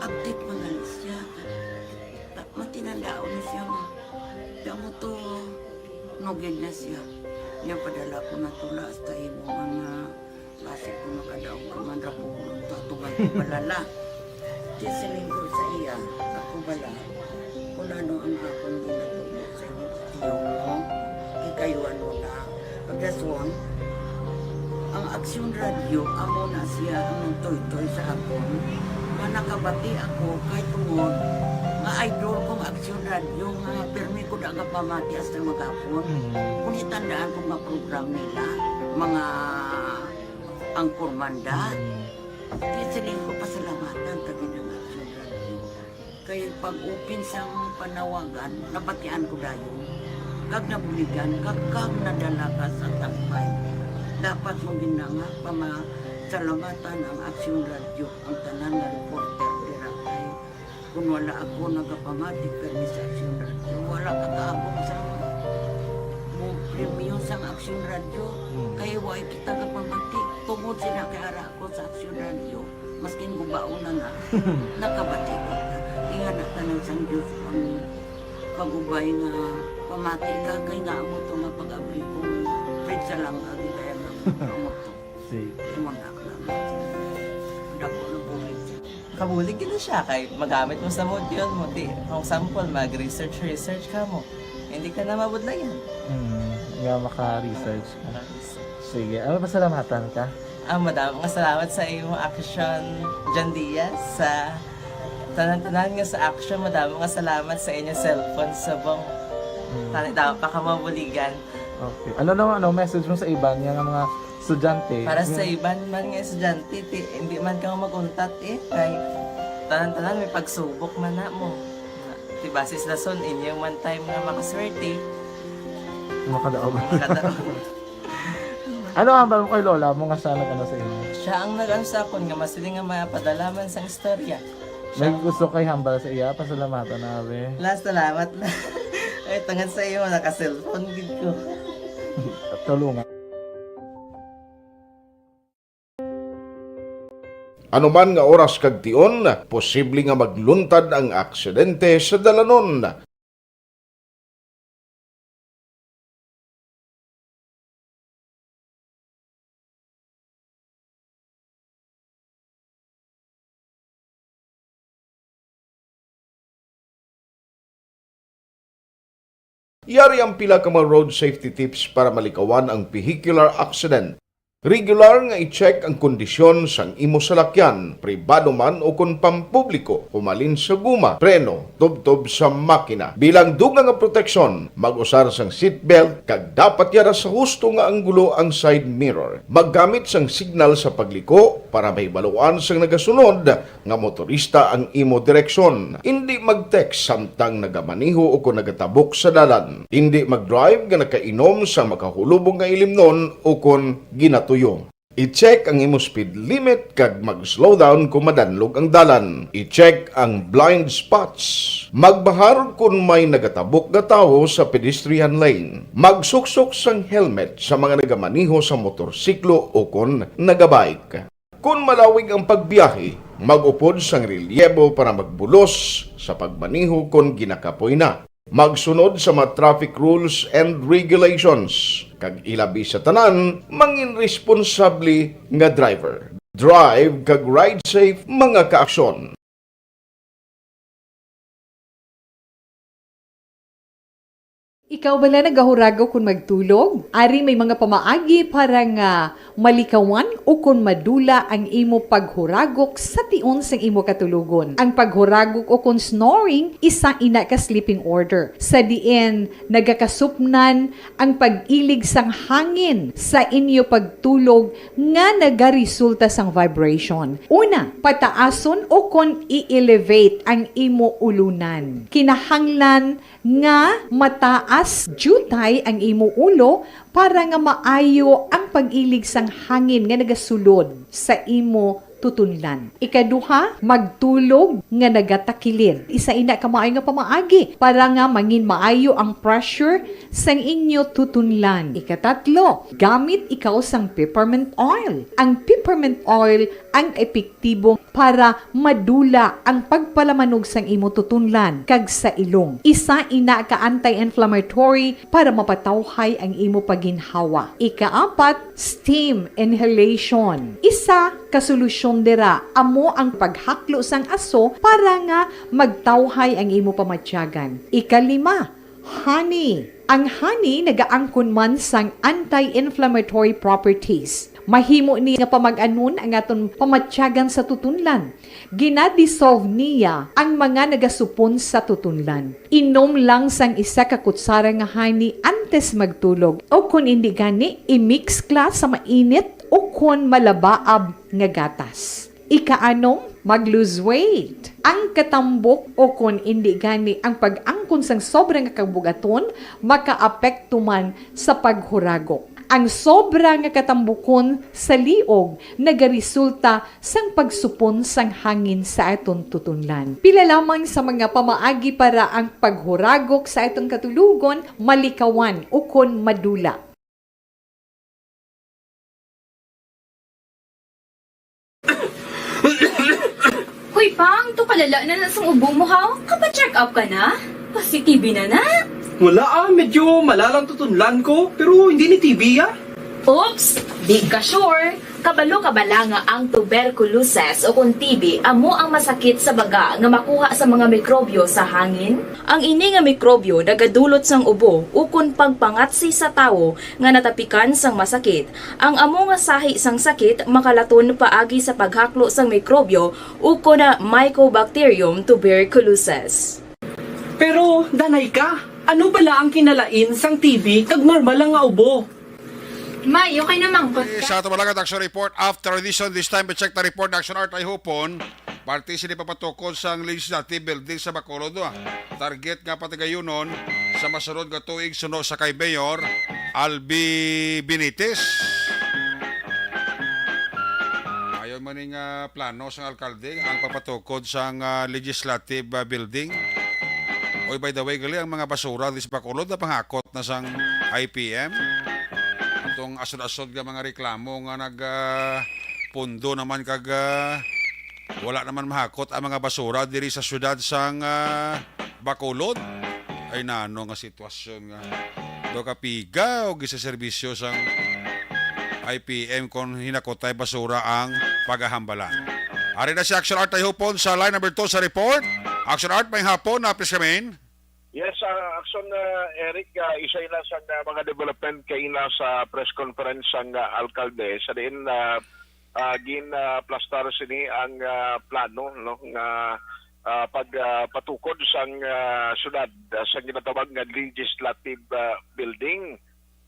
Update man gali siya. Ta-, matinandaon ni siya nga. Kamo to, nugid na siya. Niya padala ko na tula hasta imo nga Basi kung makadaog ka man ra po, tatugan ko balala. Di siling ko sa iya, ako bala, kung ano ang akong ginatubo sa inyo, tiyo mo, ikayuan mo na. Pagdason, ang Aksyon Radio, amo na siya ang nagtoytoy sa akon. Nga nakabati ako, kay tungod, nga idol kong Aksyon Radio, nga pirmi ko da nga pamati hasta maghapon. Mm. Kung itandaan ko nga program nila, mga Anchorman da. Mm. Kaya siling ko, pasalamatan ta gid ang Action Radio. Kay pag-open sang panawagan, nabatian ko dayon. Kag nabuligan, kag, kag nadala ka sa tampay. Dapat mo gid na nga pamasalamatan ang Action Radio, ang tanan nga reporter dira kay Kung wala ako nagapamati permi sa Aksyon Radio, wala ka kaabot sa mo premyo sang Aksyon Radio. Hmm. Kay wala kita gapamati. Tungod sila kay ara ako sa Aksyon Radio, maskin gubaon na na, nakabati kita. Ingana tanan sang Diyos ang pag-ubay nga pamati ka kay nga amo to nga pag-abli ko. Fred Salanga, di kaya nga amo to. Sige. Imo na, dako na bulig siya. Kabulig gid na siya kay magamit mo sa module mo. Di, for example, mag-research, research ka mo. Hindi ka na mabudlayan. Hmm, nga maka-research ka. Maka-research. Sige, ano, pasalamatan ka? Ah, madamo nga salamat sa imo Action, John Diaz, sa tanan-tanan nga sa Action. Madamo nga salamat sa inyo cellphone subong. Hmm. Tani, dapat pa ka mabuligan. Okay. Ano naman, ano, message mo sa iban nga, nga mga estudyante? Para sa iban man nga estudyante, ti, hindi man ka mag-untat, eh, kay tanan-tanan may pagsubok man na mo. Ti, basi sa rason, inyo man time nga makaswerte. Makadaog. Makadaog. Ano ang hambal mo kay lola mo nga siya nag-ano sa inyo? Siya ang nag-ano sa akon nga masiling nga mapadala man sang istorya. May gusto kay hambal sa iya, pasalamatan na, abi. La, salamat na. Ay, tungod sa iyo, naka-cellphone gid ko. Tulungan. Anuman nga oras kag tion, posible nga magluntad ang aksidente sa dalanon. Yari ang pila ka mga road safety tips para malikawan ang vehicular accident. Regular nga i-check ang kondisyon sang imo salakyan, pribado man o kon pampubliko, humalin sa guma, preno, tubtob sa makina. Bilang dugang nga proteksyon, mag-usar sang seatbelt kag dapat yara sa husto nga anggulo ang side mirror. Maggamit sang signal sa pagliko para mahibaluan sang nagasunod nga motorista ang imo direksyon. Indi mag-text samtang nagamaneho o kon nagatabok sa dalan. Indi mag-drive nga nakainom sa makahulubong nga ilimnon o kon ginatuyo. I-check ang imo speed limit kag mag-slow down kon madanlog ang dalan. I-check ang blind spots. Magbahar kon may nagatabok nga tawo sa pedestrian lane. Magsuksok sang helmet sa mga nagamaneho sa motorsiklo o kon nagabike. Kon malawig ang pagbiyahe, mag-upod sang relyebo para magbulos sa pagmaneho kon ginakapoy na. Magsunod sa mga traffic rules and regulations, kag ilabi sa tanan, mangin responsable nga driver. Drive kag ride safe, mga kaaksyon. Ikaw bala nagahuragok kon magtulog? Ari may mga pamaagi para nga malikawan o kon madula ang imo paghuragok sa tion sang imo katulogon. Ang paghuragok o kon snoring, isa ina ka sleeping order, sa diin nagakasupnan ang pag-ilig sang hangin sa inyo pagtulog nga nagaresulta sang vibration. Una, pataason o kon i-elevate ang imo ulunan. Kinahanglan nga mataas diutay ang imo ulo para nga maayo ang pag-ilig sang hangin nga nagasulod sa imo tutunlan. Ikaduha, magtulog nga nagatakilid. Isa ina ka maayo nga pamaagi para nga mangin maayo ang pressure sang inyo tutunlan. Ikatatlo, gamit ikaw sang peppermint oil. Ang peppermint oil ang epektibo para madula ang pagpalamanog sang imo tutunlan kag sa ilong. Isa ina ka anti-inflammatory para mapatawhay ang imo pagginhawa. Ikaapat, steam inhalation. Isa ka solusyon dira amo ang paghaklo sang aso para nga magtawhay ang imo pamatyagan. Ikalima, honey. Ang honey nagaangkon man sang anti-inflammatory properties. Mahimo ni nga pamag-anon ang aton pamatyagan sa tutunlan. Gina-dissolve niya ang mga nagasupon sa tutunlan. Inom lang sang isa ka kutsara nga honey antes magtulog, o kon indi gani, i-mix kla sa mainit o kon malabaab nga gatas. Ikaanom, mag-lose weight. Ang katambok o kon indi gani ang pag-angkon sang sobra nga kabug-aton makaapekto man sa paghuragok. Ang sobra nga katambukon sa liog nagaresulta sang pagsupon sang hangin sa aton tutunlan. Pila lamang sa mga pamaagi para ang paghuragok sa aton katulogon malikawan ukon madula. Hoy, Pang, to kalala na na sang ubo mo, ha? Kapa-check up ka na? Pasi-T B na na? Wala, ah, medyo malalang tutunlan ko, pero hindi ni T B, ah. Oops! Di ka sure? Kabalo ka bala nga ang tuberculosis o kon T B amo ang masakit sa baga nga makuha sa mga mikrobyo sa hangin? Ang ini nga mikrobyo nagadulot sang ubo ukon pagpangatsi sa tawo nga natapikan sang masakit. Ang amo nga sahi sang sakit makalaton paagi sa paghaklo sang mikrobyo ukon na Mycobacterium tuberculosis. Pero, danay ka, ano bala ang kinalain sang T B kag normal lang nga ubo? May, okay na mangkot ka. Sa ato malagat action report after this one, this time, check the report, Action Art ay hupon. Parte sini papatukod sang Legislative Building sa Bacolod, ah. Target nga patigayunon sa masunod nga tuig suno sa kay Mayor Albi Benitez. Ayon man ning, ah, plano sang alkalde ang papatukod sang, ah, Legislative, ah, Building. Oy, by the way, gali ang mga basura di sa Bacolod na pangakot na sang I P M. Atong asod-asod nga mga reklamo nga nag, ah, pundo naman kag, ah, wala naman mahakot ang mga basura diri sa siyudad sang, ah, Bacolod. Ay, nano nga sitwasyon nga do kapiga o gisaserbisyo sang I P M kon hinakutay basura ang pagahambalan. Ari na si Action Art Tayhupon sa line number two sa report. Action Art, may hapon na, please come in. Yes, ah, Action, ah, Eric, ah, isa na sa, ah, mga development kaina sa press conference sang, ah, alkalde sa diin, ah, ah, gin, ah, plastar sini ang, ah, plano, no, nga, ah, pag, ah, patukod sang, ah, syudad, ah, sa ginatawag nga Legislative, ah, Building.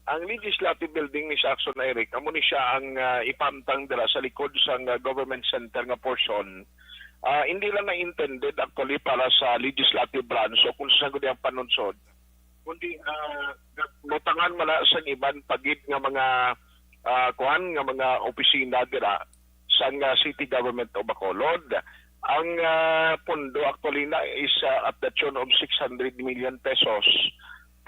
Ang Legislative Building ni sa Action, Eric, amo ni siya ang, ah, ipamtang dira sa likod sang, ah, government center nga portion. Ah, hindi lang na intended actually para sa legislative branch o kung sa gudi ang panunsod, kundi, ah, butangan man na sa iban pagid nga mga, ah, kuan, nga mga opisina dira sang, ah, City Government of Bacolod. Ang, ah, pondo actually na is, ah, at the tune of six hundred million pesos.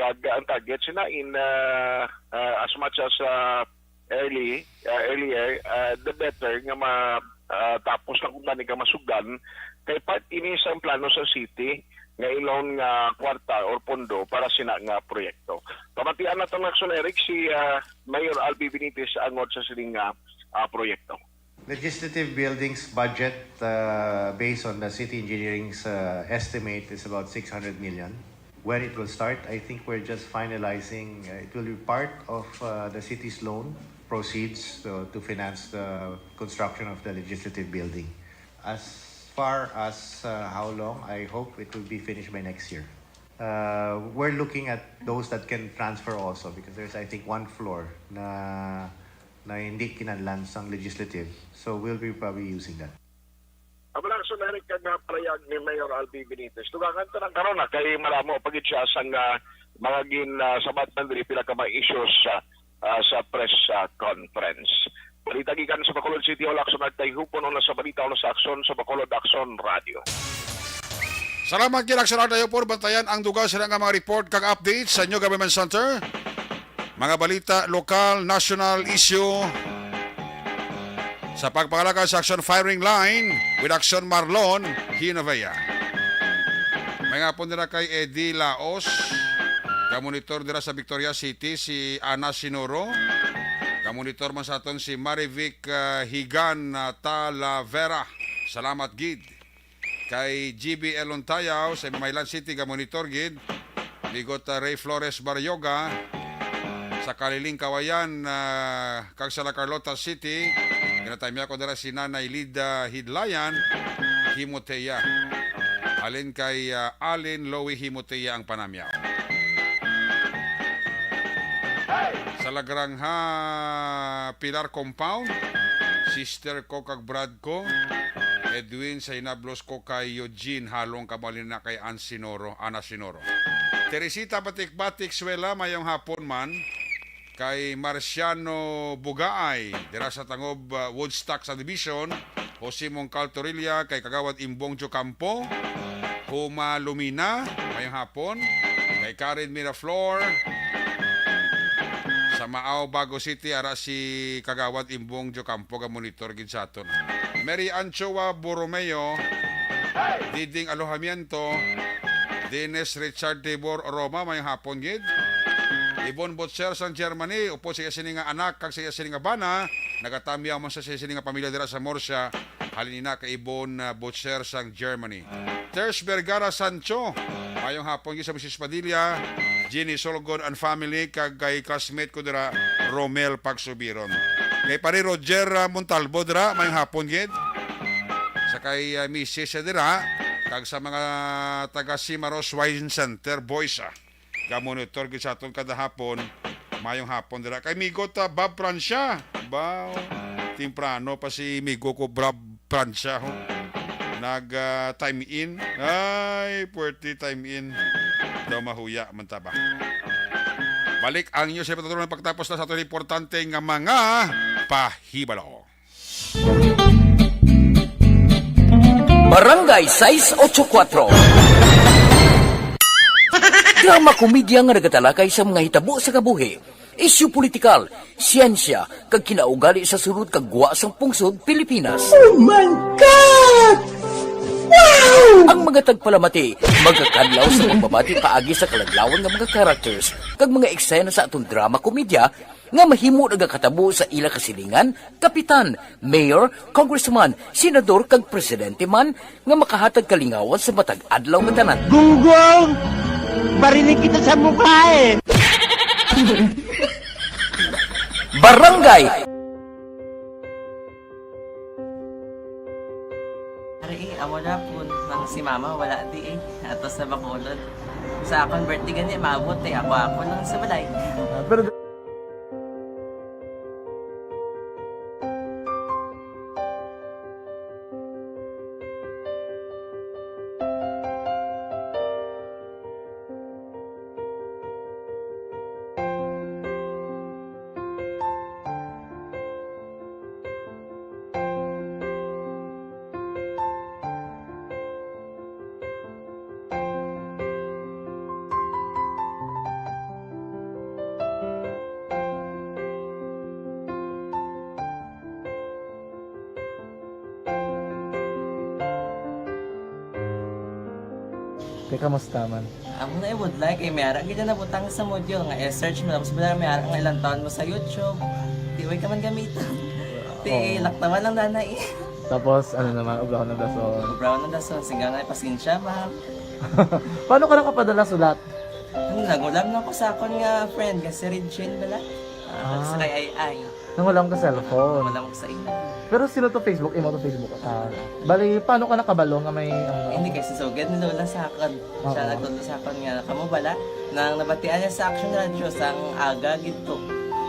Kag ang target sina in, ah, ah, as much as, ah, early, ah, earlier, ah, the better nga ma-, ah, tapos na kung gani ka masugdan, kay part ini sang plano sa city nga iloan nga kwarta or pondo para sina nga proyekto. Pamatian naton, Lacson Eric, si, ah, Mayor Albi Benitez angod sa sining nga, ah, proyekto. Legislative Building's budget, uh, based on the city engineering's, uh, estimate, is about six hundred million. When it will start, I think we're just finalizing, uh, it will be part of, uh, the city's loan proceeds to, to finance the construction of the Legislative Building. As far as, uh, how long, I hope it will be finished by next year. Uh, we're looking at those that can transfer also because there's, I think, one floor na, na hindi kinahanglan sang legislative. So we'll be probably using that. Amo lang, Lacson Eric, kag nga pahayag ni Mayor Albi Benitez. Dugangan ta lang karon, ah, kay malamo pa gid siya sang, ah, mga gin, ah, sabat man diri pila ka mga issues, ah, ah, sa press, ah, conference. Balita gikan sa Bacolod City Hall, Lacson Artayhupon, una sa balita, una sa aksyon sa Bacolod Aksyon Radio. Salamat gid, Lacson Artayhupon. Bantayan ang dugang sila nga mga report kag update sa New Government Center. Mga balita, lokal, national issue. Sa pagpangalaga sa Aksyon Firing Line with Aksyon Marlon Hinovea. May nga po nila kay Eddie Laos. Gamonitor dira sa Victoria City, si Ana Sinuro. Gamonitor man sa aton si Marivic, ah, Higan, ah, Talavera. Salamat gid. Kay G B L Lontayaw sa Maylan City, gamonitor gid. Bigot, ah, Ray Flores Baryoga sa Kaliling, Kawayan, ah, kag sa La Carlota City. Ginataymi ako dira si Nanay Lida Hidlayan Himotea. Halin kay, ah, Alin Lowy Himotea ang panamyaw. Sa Lagranja Pilar Compound, sister ko kag brad ko, Edwin, sa hinablos ko kay Eugene Halong, kamo halin na kay Ann Sinoro, Ana Sinoro. Teresita Batikbatik Suela, mayong hapon man. Kay Marciano Bugaay, dira sa Tangob, ah, Woodstock Subdivision, Jose Mongcal Torilla, kay Kagawad Imbong Jocampo, Huma Lumina, mayong hapon. Kay Karen Miraflor, sa Maao, Bago City, ara si Kagawad Imbong Jocampo, ga-monitor gid sa aton. Mary Anchoa Borromeo, Diding Alojamiento, Dennis Richard Tibor Roma, mayong hapon gid. Ibon Butcher sang Germany, upod sa iya sini nga anak kag sa iya sini nga bana, nagatamyaw man sa siya sini nga pamilya dira sa Murcia, halin ina kay Ibon, ah, Butcher sang Germany. Tersh Vergara Sancho, mayong hapon gid sa Misis Padilla, Jeannie Solgon and family, kag kay classmate ko dira, Romel Pagsubiron. Kay pare Roger, ah, Montalvo dira, mayong hapon gid. Sa kay, ah, misis siya dira, kag sa mga taga Simaros Wine Center Boys, ah. Gamonitor gid sa aton kada hapon. Mayong hapon dira. Kay migo ta, Bob Francia. Ba, temprano pa si migo ko, Bob Francia, ho. Nag, ah, time in. Ay, puwerte time in. Daw mahuya man ta ba. Balik ang inyo sa ipatutulong pagtapos na sa aton importante nga mga pahibalo. Barangay sais otso kuwatro. Drama komedya nga nagatalakay sa mga hitabo sa kabuhi, isyu politikal, siyensya, kag kinaugali sa sulod kag gwa sang pungsod Pilipinas. Oh my God! Wow! Ang mga tagpalamati magakadlaw sa pagbabati paagi sa kaladlawan nga mga characters kag mga eksena sa aton drama komedya nga mahimo nagakatabo sa ila kasilingan, kapitan, mayor, congressman, senador, kag presidente man nga makahatag kalingawan sa matag adlaw nga tanan. Gunggong! Barinig kita sa mukha eh! Barangay Ari, eh, amo na po, nang si mama wala di eh. Ato sa Bacolod. Sa akon birthday gani, maabot eh. Ako, ako lang sa balay. Ah, pero Kay kamusta man? Amo na ibudlay kay may ara gid na nabutang sa module nga i-search mo, tapos wala may ara nga ilang taon mo sa YouTube. Di way ka man gamiton. Oo. Ti laktawan lang nanay. Tapos, ano naman, ubraw ng dason. Ubraw ng dason, singga na pasensya, ma'am. Paano ka nakapadala sulat? Ano, nangulam lang ko sa akon nga friend, nga si Regine bala. Ah, Ah. sa kay Ai Ai. Nangulam ka cellphone. Nangulam ko sa imo. Pero sino to Facebook? Imo to Facebook? Ah, bali, paano ka nakabalo nga may, ano? Hindi, kay si Sugad ni Lola sa akon. Siya Oo. nagtudlo sa akon nga, kamo bala, nang nabatian niya sa Action Radio, sang aga gid to.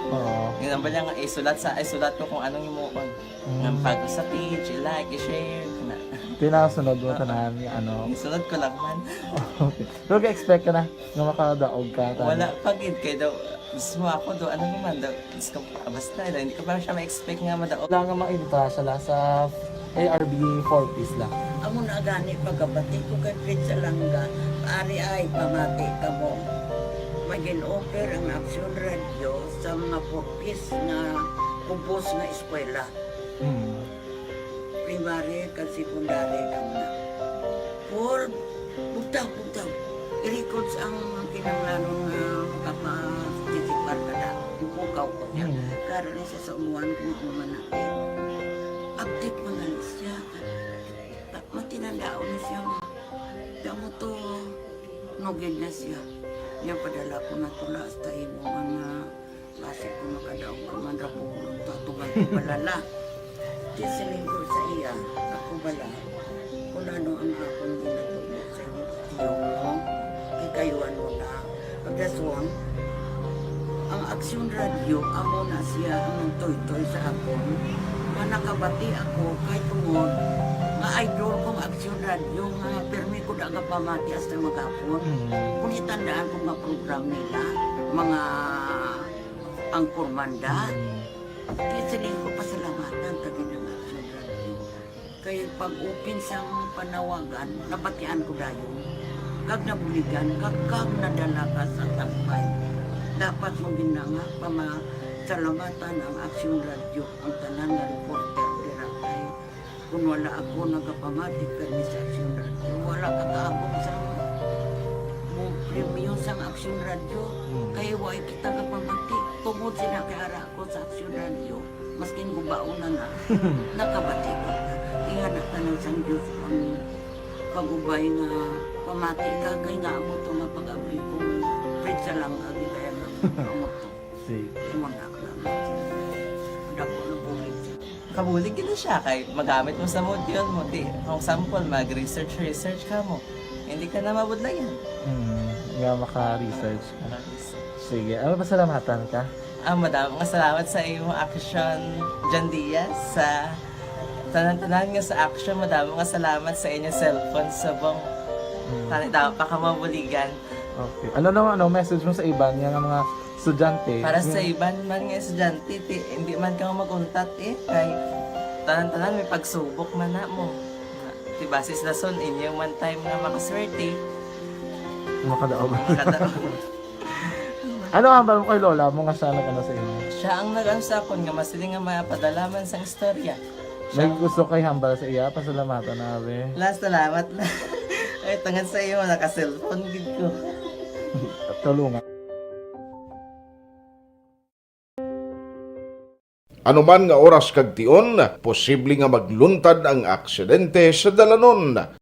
Oo. Yun ang bala nga, isulat sa, isulat ko kung anong himuon. Mm. Nang pag sa page, i-like, i-share, na. Tinasunod mo Ah. tanan, ano? Isunod ko lang man. Okay. Pero ga-expect ka na nga makadaog ka, tanan? Wala pa gid, kay daw, mismo ako do, ano naman daw, is ko, ah, basta, hindi ko pa siya ma-expect nga madaog. Wala nga mainta siya la sa A R B four Ps la. Amo na gani pagkabati ko kay Fred Salanga, ari ay pamati kamo. May gin-offer ang Action Radio sa mga four Ps nga kubos nga eskwela. Hmm. Primary kag secondary kamo na. Paul, bugtaw, bugtaw. I-records ang kinahanglanon nga makaparticipar ka na. Ipukaw ko niya. Hmm. Karon ni siya sa umuan kung ano man na. Update man gani siya. Matinandaon na siya. Kaya mo to, nugid na siya. Niya padala ko na tula hasta imo man nga Basi kung makadaog ka man ra po, tatugan ko balala. Di siling ko sa iya, ako bala, kung ano ang akong ginatubod sa inyo, tiyo mo, kikayuan mo na. Pagdason, ang Aksyon Radio, amo na siya ang nagtoytoy sa akon. Nga nakabati ako, kay tungod, nga idol kong Aksyon Radio, nga pirmi ko da nga pamati hasta maghapon. Mm. Kung itandaan ko nga program nila, mga Ang Kurmanda. Mm. Kaya siling ko, pasalamatan ta gid ang Action Radio. Kay pag-open sang panawagan, nabatian ko dayon. Kag nabuligan, kag, kag nadala ka sa tampay. Dapat mo gid na nga pamasalamatan ang Action Radio, ang tanan nga reporter dira kay Kung wala ako nagapamati kani sa Aksyon Radio, wala ka kaabot sa mo premyo sang Aksyon Radio. Hmm. Kay wala kita gapamati. Tungod sila kay ara ako sa Aksyon Radio, maskin gubaon na na, nakabati ko. Ingana tanan sang Diyos ang pag-ubay nga pamati ka kay nga amo to nga pag-abli ko. Fred Salanga, gid kaya nga amo to. Sige. Imo na ako lang. Dako na bulig siya. Kabulig gid na siya kay magamit mo sa module mo. Di, kung sample, mag-research, research ka mo. Hindi ka na mabudlayan. Hmm, nga maka-research ka. Maka-research. Sige, ano, pasalamatan ka? Ah, madamo nga salamat sa imo Action, John Diaz, sa tanan-tanan nga sa Action. Madamo nga salamat sa inyo cellphone subong. Hmm. Tani daw pa ka mabuligan. Okay. Ano naman, ano, message mo sa iban nga, nga mga estudyante? Para sa iban man nga estudyante, ti, hindi man ka mag-untat eh. Kay tanan-tanan may pagsubok man na mo. Ti basis rason, inyo man time nga makaswerte. Makadaog. Makadaog. Ano ang hambal mo kay lola mo nga siya nag-ano sa imo? Siya ang nag-ano sa akon nga masiling nga mapadala man sang istorya. May gusto kay hambal sa iya, pasalamatan na, abi. La, salamat na. Ay, tungod sa iyo, naka-cellphone gid ko. Tulungan. Anuman nga oras kag tion, posible nga magluntad ang aksidente sa dalanon.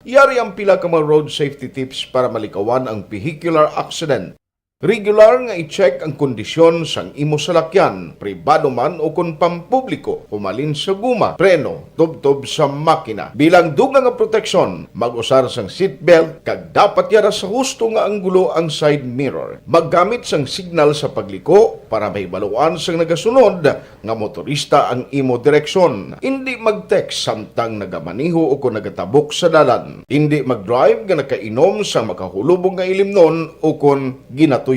Yari ang pila ka mga road safety tips para malikawan ang vehicular accident. Regular nga i-check ang kondisyon sang imo salakyan, pribado man o kon pampubliko, humalin sa guma, preno, tubtob sa makina. Bilang dugang nga proteksyon, mag-usar sang seatbelt kag dapat yara sa husto nga anggulo ang side mirror. Maggamit sang signal sa pagliko para mahibaluan sang nagasunod nga motorista ang imo direksyon. Indi mag-text samtang nagamaneho o kon nagatabok sa dalan. Indi mag-drive nga nakainom sang makahulubong nga ilimnon o kon ginatuyo.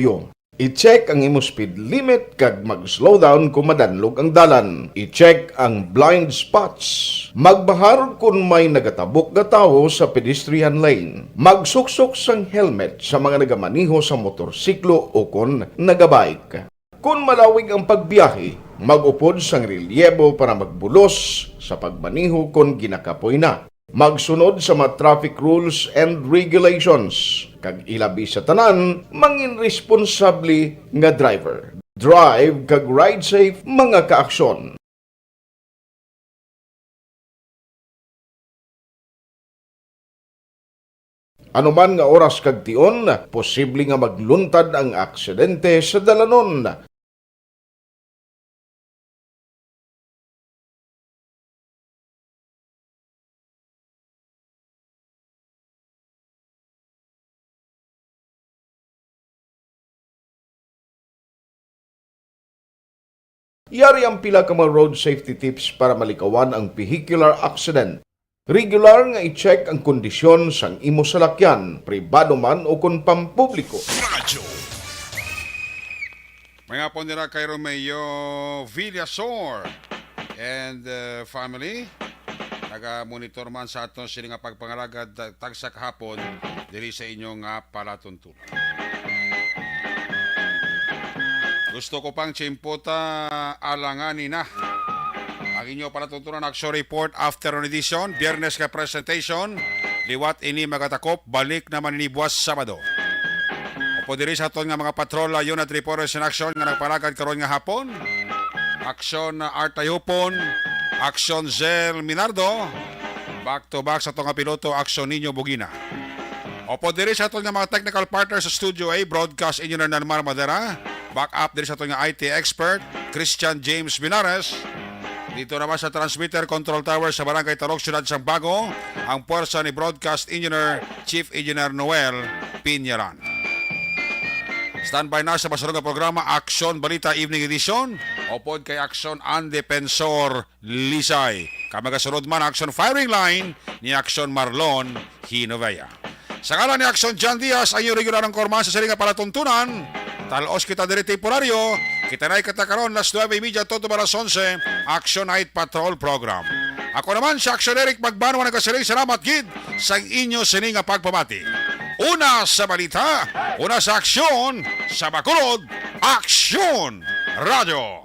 I-check ang imo speed limit kag mag-slow down kung madanlog ang dalan. I-check ang blind spots. Magbahar kon may nagatabok nga tawo sa pedestrian lane. Magsuksok sang helmet sa mga nagamaneho sa motorsiklo o kon nagabike. Kon malawig ang pagbiyahe, mag-upod sang relyebo para magbulos sa pagmaneho kon ginakapoy na. Magsunod sa mga traffic rules and regulations, kag ilabi sa tanan, mangin responsable nga driver. Drive kag ride safe, mga kaaksyon. Ano man nga oras kag tion, posible nga magluntad ang aksidente sa dalanon. Yari ang pila ka mga road safety tips para malikawan ang vehicular accident. Regular nga i-check ang kondisyon sang imo salakyan, pribado man o kon pampubliko. Radyo. May hapon nila kay Romeo Villasor and, uh, family. Naga-monitor man sa aton sini nga pagpangalagad, uh, tagsa kahapon diri sa inyo nga palatuntunan. Gusto ko pang chimpota, alangani na. Ang inyo palatuntunan, Action Report, afternoon edition, Biyernes nga presentation, liwat ini magatakop, balik naman ini buwas Sabado. Upod diri sa aton nga mga patrol, uh, unit reporters in action nga nagpalagad karon nga hapon. Action, uh, Art Tayupon, Action Zel Minardo, back to back sa aton nga piloto, Action Niño Bugina. Upod diri sa aton nga mga technical partner sa Studio A, Broadcast Engineer Nanmar Madera, back up diri sa aton nga I T expert, Christian James Binares. Dito naman sa transmitter control tower sa Barangay Tarog, Siyudad sang Bago, ang puwersa ni Broadcast Engineer, Chief Engineer Noel Piñaran. Standby na sa masunod nga programa, Aksyon Balita Evening Edition, upod kay Aksyon An Defensor Lisay. Kag magasunod man, Aksyon Firing Line ni Aksyon Marlon Hinovea. Sa ngalan ni Aksyon John Diaz, ang iyong regular anchorman sa sini nga palatuntunan, tal-os kita diri temporaryo, kita na kita karon las nuebe y media tutob alas onse, Action Night Patrol Program. Ako naman si Aksyon Eric Magbanwa nagasiling, salamat gid sang inyo sini nga pagpamati. Una sa balita, una sa aksyon, sa Bacolod, Aksyon Radyo.